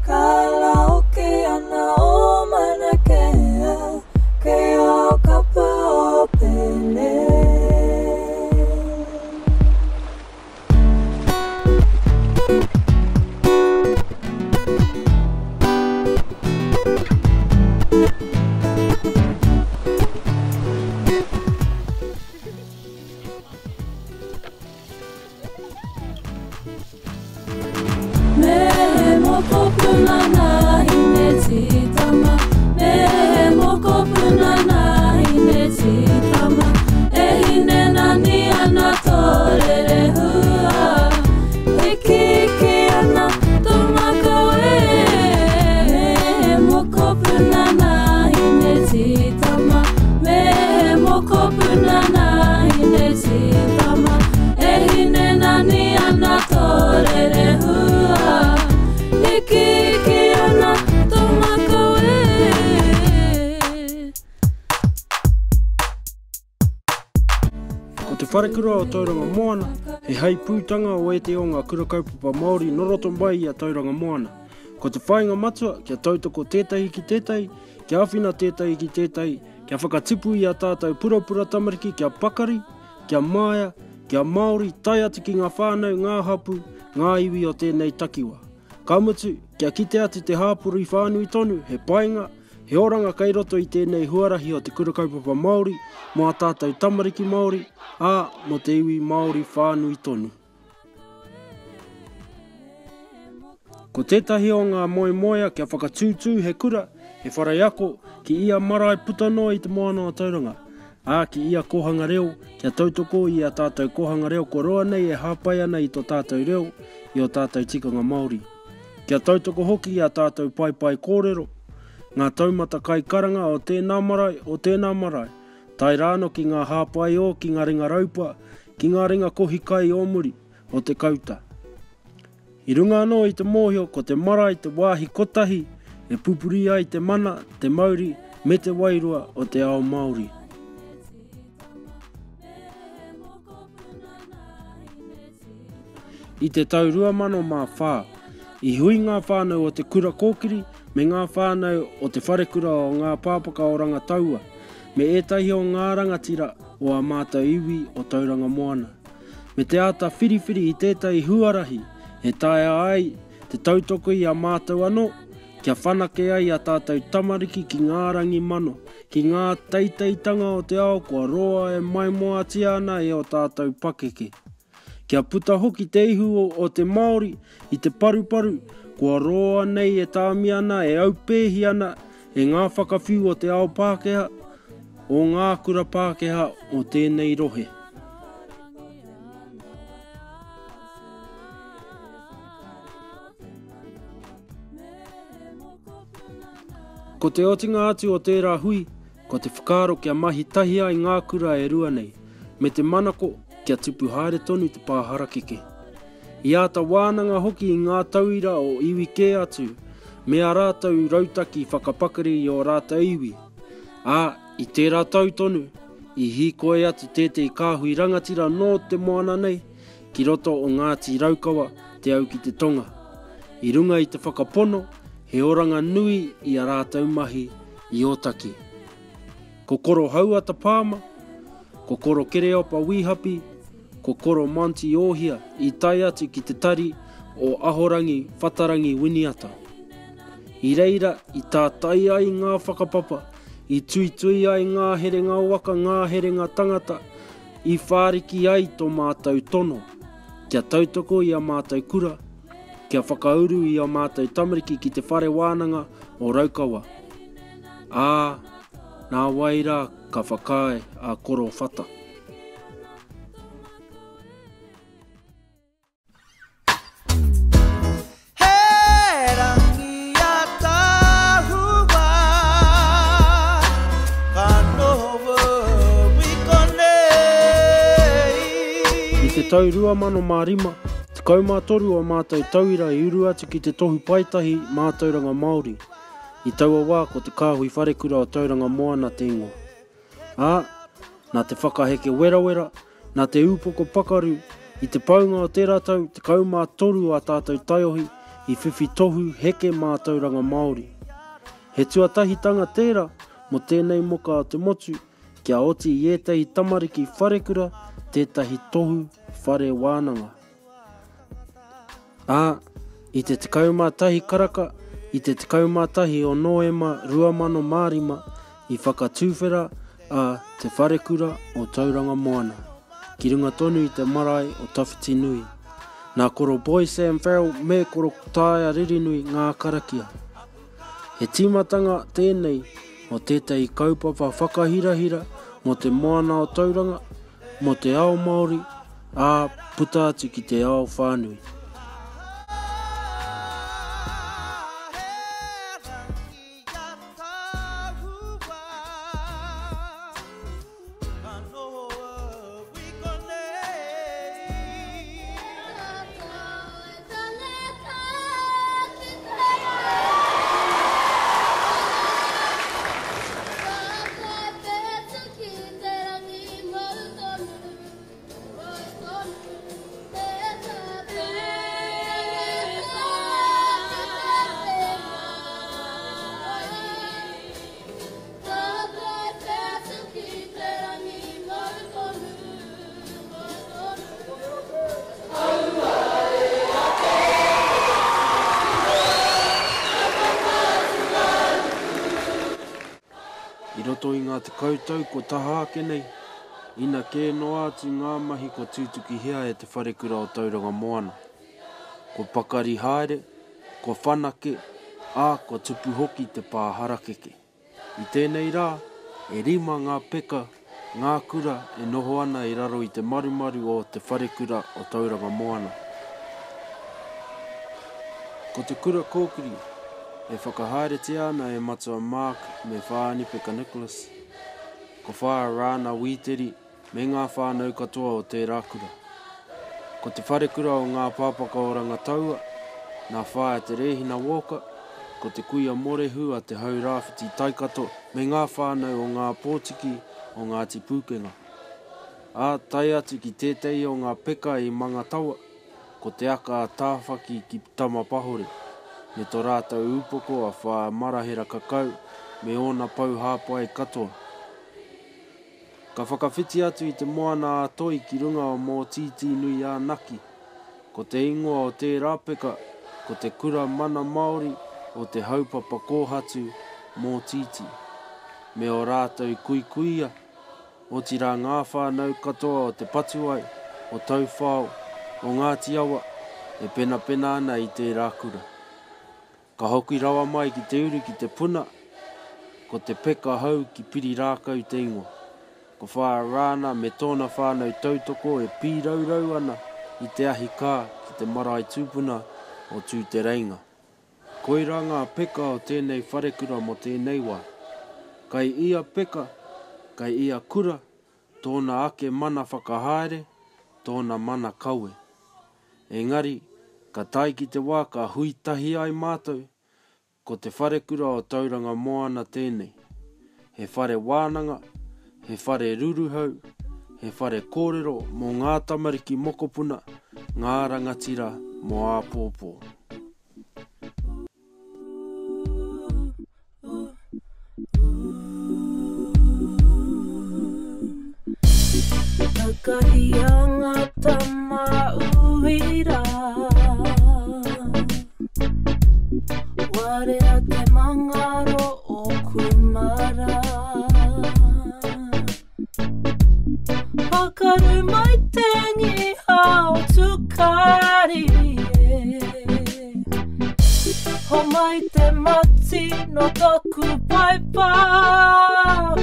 Karaoke ana o Mauna Kea, kei o kapu o Pele. Me he mokopuna nā Hinetītama, me he mokopuna nā Hinetītama, e hine nani ana tō rerehua, hikihiki ana tō makau e. Me he mokopuna nā Hinetītama, me he mokopuna nā Hinetītama, E hine nani ana tō rerehua, Ikiiki ana tō makau e. Ko Te Wharekura o Tauranga Moana he heipūtanga o ētehi o ngā kura kaupapa Māori nō roto mai i a Tauranga Moana. Ko te whāinga matua kia tautoko tētahi ki tētahi, kia āwhina tētahi ki tētahi, kia whakatipu i ā tātou purapura tamariki kia pakari, kia māia, kia Māori tae atu ki ngā whānau, ngā hapū, ngā iwi o tēnei takiwa. Ka mutu, kia kite atu te hāpori whānui tonu, he painga, he oranga kei roto i tēnei huarahi o te Kura Kaupapa Māori mō ā tātou tamariki Māori, ā, mō te iwi Māori whānui tonu. Ko tētahi o ngā moemoea kia whakatūtū he kura, he whare ako ki ia marae puta noa i te moana o Tauranga, ā, ki ia kōhanga reo kia tautoko i ā tātou kōhanga reo kua roa nei e hāpai ana i tō tātou reo, i ō tātou tikanga Māori. Kia tautoko hoki i ā tātou paepae kōrero, ngā taumata kaikaranga o tēnā marae, o tēnā marae, tae rāno ki ngā hāpaiō ki ngā ringa raupa, ki ngā ringa kohi kai o muri, o te kauta. I runga anō i te mōhio ko te marae te wāhi kotahi e pupuri ai te mana, te mauri me te wairua o te ao Māori. I te tau 2004, i hui ngā whānau o Te Kura Kōkiri me ngā whānau o Te Wharekura o Ngā Pāpaka o Rangataua me ētahi o ngā rangatira o ā mātou iwi o Tauranga Moana, me te āta whiriwhiri i tētahi huarahi e taea ai te tautoko i a mātou anō kia whanake ai ā tātou tamariki ki ngā rangi mano, ki ngā teiteitanga o te ao kua roa e maimoatia ana e ō tātou pakeke. Kia puta hoki te ihu o te Māori i te paruparu kua roa nei e tāmi ana, e aupēhi ana e ngā whakawhiu o te ao Pākehā, o ngā kura Pākehā o tēnei rohe. Ko te otinga atu o tērā hui, ko te whakaaro kia mahi tahi ai ngā kura e rua nei, me te manako kia tupu haere tonu te pā harakeke. I āta wānanga hoki i ngā tauira o iwi kē atu me ā rātou rautaki whakapakari i ō rātou iwi, ā, i tērā tau tonu, i hīkoi atu tētehi kāhui rangatira nō te moana nei ki roto o Ngāti Raukawa Te Au ki te Tonga, i runga i te whakapono he oranga nui i a rātou mahi i Ōtaki. Ko Koro Hauata Palmer, ko Koro Kereopa Wīhapi, ko Koro Monty Ohia i tae atu ki te tari o Ahorangi Whatarangi Winiata. I reira i tātai ai ngā whakapapa, i tuitui ai ngā herenga waka, ngā herenga tangata, i whāriki ai tō mātou tono kia tautoko i a mātou kura, kia whakauru i ā mātou tamariki ki Te Whare Wānanga o Raukawa. Ā, nā wai rā ka whakaae a Koro Whata. He rangi ataahua ka noho i konei. I te tau 2005, 13 o mātou tauira i uru atu ki te tohu paetahi mātauranga Māori. I taua wā ko Te Kāhui Wharekura o Tauranga Moana te ingoa. Ā, nā te whakaheke werawera, nā te ūpoko pakaru, i te paunga o tērā tau, 13 ā tātou taiohi i whiwhi tohu heke mātauranga Māori. He tuatahitanga tērā mō tēnei moka o te motu kia oti i ētahi tamariki wharekura tētahi tohu whare wānanga. Ā, i te 11 karaka, i te 11 o Nōema 2005, i whakatuwhera a Te Wharekura o Tauranga Moana, ki runga tonu i te marae o Tawhitinui. Nā Koro Boy Sam Farrell me Koro Taea Ririnui ngā karakia. He tīmatanga tēnei o tētahi kaupapa whakahirahira mō te moana o Tauranga, mō te ao Māori, ā, puta atu ki te ao whānui. I roto i ngā tekau tau kua taha ake nei, ina kē noa atu ngā mahi kua tūtukihia e Te Wharekura o Tauranga Moana. Kua pakari haere, kua whanake, ā, kua tupu hoki te pā harakeke. I tēnei rā, e rima ngā peka, ngā kura e noho ana i raro i te marumaru o Te Wharekura o Tauranga Moana. Ko te Kura Kōkiri, e whakahaeretia ana e Matua Mark me Whaanipeka Nicholas, ko Whaea Rana Wīteri me ngā whānau katoa o tērā kura. Ko te wharekura o Ngā Pāpaka o Rangataua, nā Whaea Te Rēhina Walker, ko te kuia morehu a Te Hau Rāwhiti Taikato me ngā whānau o Ngā Pōtiki o Ngāti Pūkenga. Ā, tae atu ki tētehi o ngā peka i Mangatawa, ko Te Aka a Tāwhaki ki Tamapahore, me to rātou ūpoko a Whaea Marahera Kakau me ōna pou hāpai katoa. Ka whakawhiti atu i te Moana-a-Toi ki runga o Mōtītī-nui-ā-Naki. Ko te ingoa o tērā peka, ko Te Kura Mana Māori o Te Haupapa Kōhatu, Mōtītī. Me ō rātou kuikuia, otirā ngā whānau katoa o Te Patuwai, o Tauwhao, o Ngāti Awa, e penapena ana i tērā kura. Ka hoki rawa mai ki te uru ki te puna, ko te peka hou ki Pirirākau te ingoa. Ko Whaea Rāna me tōna whānau tautoko e pīraurau ana i te ahi kā ki te marae tūpuna o Tūtereinga. Koirā ngā peka o tēnei wharekura mō tēnei wā. Kai ia peka, kai ia kura, tōna ake mana whakahaere, tōna mana kawe. Engari, ka tae ki te wā ka hui tahi ai mātou, ko te wharekura o Tauranga Moana tēnei. He whare wānanga, he whare ruruhau, he whare kōrero mō ngā tamariki mokopuna, ngā rangatira mō āpōpō. Takahia ngā tama uira Warea te mangaro o Kumara Pakaru mai te ngiha o Tukari e Homai te mati no taku paipa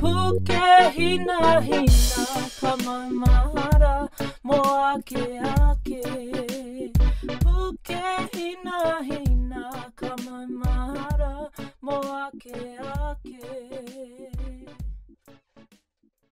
Puke hina hina ka maumahara mo ake ake Puke hina hina ka maumahara mo ake ake.